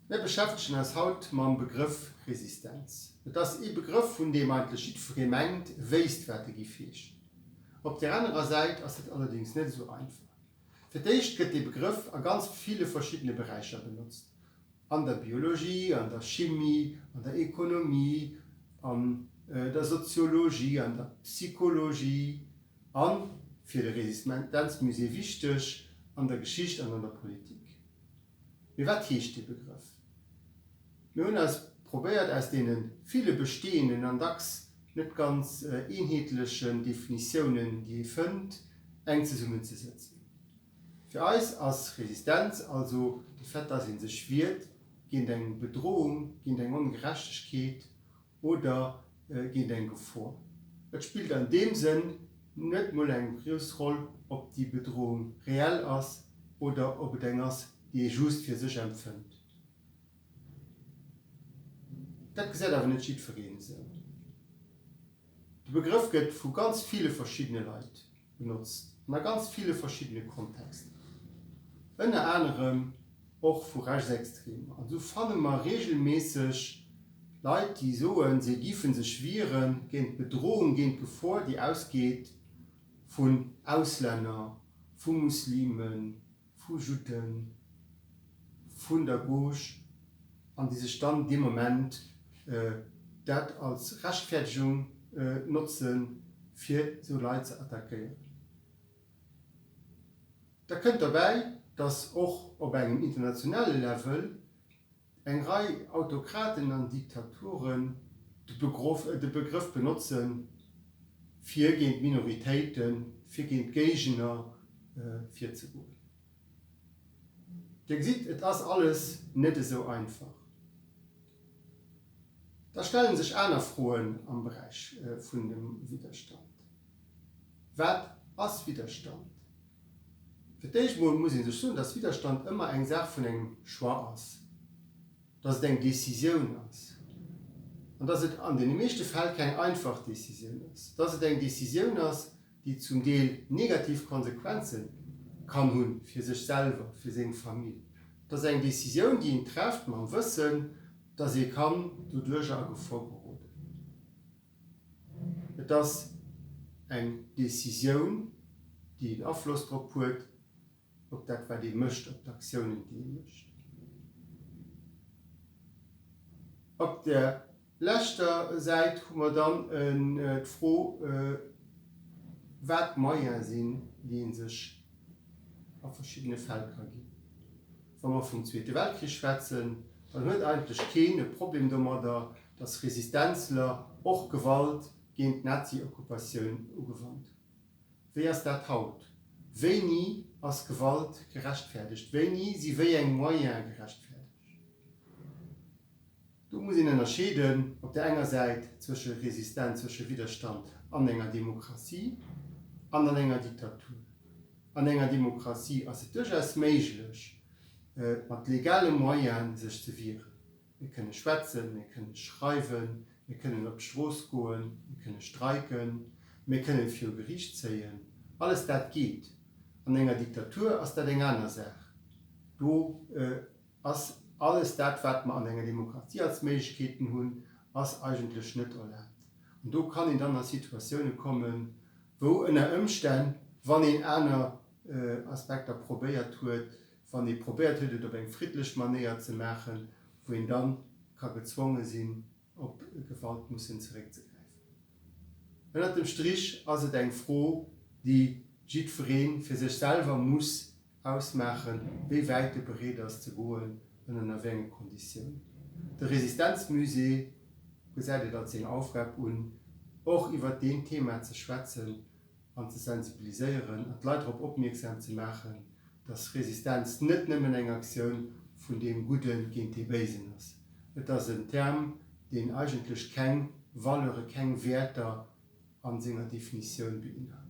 Mir beschäftegen eis haut mam Begrëff Resistenz. Et ass ee Begrëff, vun deem eigentlech jiddweree mengt, e wéisst, wat e giff heeschen. Op där anerer Säit ass dat allerdéngs net esou einfach. Fir d'éischt gëtt dee Begrëff a ganz ville verschiddene Beräicher benotzt, an der Biologie, an der Chimie, an der Ekonomie, an der Soziologie, an der Psychologie a, fir de Resistenzmusée wichteg, an der Geschicht an an der Politik. Mee wat heescht dee Begrëff? Mir hunn eis probéiert aus deene ville bestehenden an dacks net ganz eenheetlechen Definitiounen, déi ee fënnt, eng zesummenzesëtzen. Fir eis ass Resistenz also de Fait, dass ee sech wiert géint eng Bedrohung, géint eng Ongerechtegkeet oder géint eng Gefor. Et spillt an deem Sënn net mol eng grouss Roll, ob déi Bedrohung reell ass oder ob et eng ass, déi ee just fir sech empfënnt. Dat gesäit awer net jiddwereen esou. De Begrëff gëtt vu ganz ville verschiddene Leit benotzt an a ganz ville verschiddene Kontexter, ënner anerem och vu Rechtsextremer. An esou fanne mer reegelméisseg Leit, déi soen, se giffen sech wiere géint d'Bedrohung, géint d'Gefor, déi ausgeet vun Auslänner, vu Muslimen, vu Judden, vun der Gauche, an déi sech dann dee Moment dat als Rechtfäerdegung notzen, fir esou Leit ze attackéieren. Da kënnt derbäi, datt och op engem internationale Level eng Rei Autokraten an Diktaturen de Begrëff benotzen, fir géint Minoritéiten, fir géint Géigner virzegoen. Dir gesitt, et ass alles net esou einfach. Da stelle sech aner Froen am Beräich vun dem Widderstand. Wat ass Widderstand? Fir d'éischt mol muss ee sech soen, dass Widderstand ëmmer eng Saach vun engem Choix ass, dass et eng Decisioun ass an dass et an deene meeschte Fäll keng einfach Decisioun ass, dass et eng Decisioun ass, déi zum Deel negativ Konsequenze kann hu fir sech selwer, fir seng Famill. Et ass eng Decisioun, déi een trefft mam Wëssen, dass ee kann doduercher a Gefor geroden. Et ass eng Decisioun, déi en Afloss drop huet, op dat wat ee mécht, op d'Aktiounen déi ee mécht. Op der leschter Säit hu mer dann d'Fro, wat d'Moyene sinn, déi ee sech a verschiddene Fäll ka ginn. Wa mer vum Zweete Weltkrich schwätzen, dann huet eigentlech keen e Problem domadder, datt Resistenzler och Gewalt géint d'Nazi-Okkupatioun ugewannt hunn. Wéi ass dat haut? Wéini ass Gewalt gerechtfäerdegt? Wéini si wéi eng Moyene gerechtfäerdegt? Do muss een ënnerscheeden op där enger Säit zwësche Resistenz, zwësche Widderstand an enger Demokratie an an enger Diktatur. An enger Demokratie ass et duerchaus méiglech, mat legale Moyene sech ze wieren. Mir kënne schwätzen, mir kënne schreiwen, mir kënnen op d'Strooss goen, mir kënne streiken, mir kënnen viru Geriicht zéien. Alles dat geet. An enger Diktatur ass dat eng aner Saach. Do ass alles dat, wat mer an enger Demokratie als Méiglechkeeten hunn, ass eigentlech net erlaabt. An do kann een dann a Situatioune kommen, wou ënner Ëmstänn, wann een aner Aspekter probéiert huet, wann ee probéiert huet et op eng friddlech Manéier ze maachen, wou een dann ka gezwonge sinn op Gewalt mussen zeréckzegräifen. Ënnert dem Strich ass et eng Fro, déi jiddweree fir sech selwer muss ausmaachen, wéi wäit e bereet ass ze goen an ënner wéi enge Konditiounen. De Resistenzmusée gesäit et als seng Aufgab un, och iwwert deen Thema ze schwätzen an ze sensibiliséieren an d'Leit drop opmierksam ze maachen, dass Resistenz net nëmmen eng Aktioun vun deem Gudde géint dee Béisen ass. Et ass en Term, deen eigentlech keng Valeure, keng Wäerter a senger Definitioun beinhalt.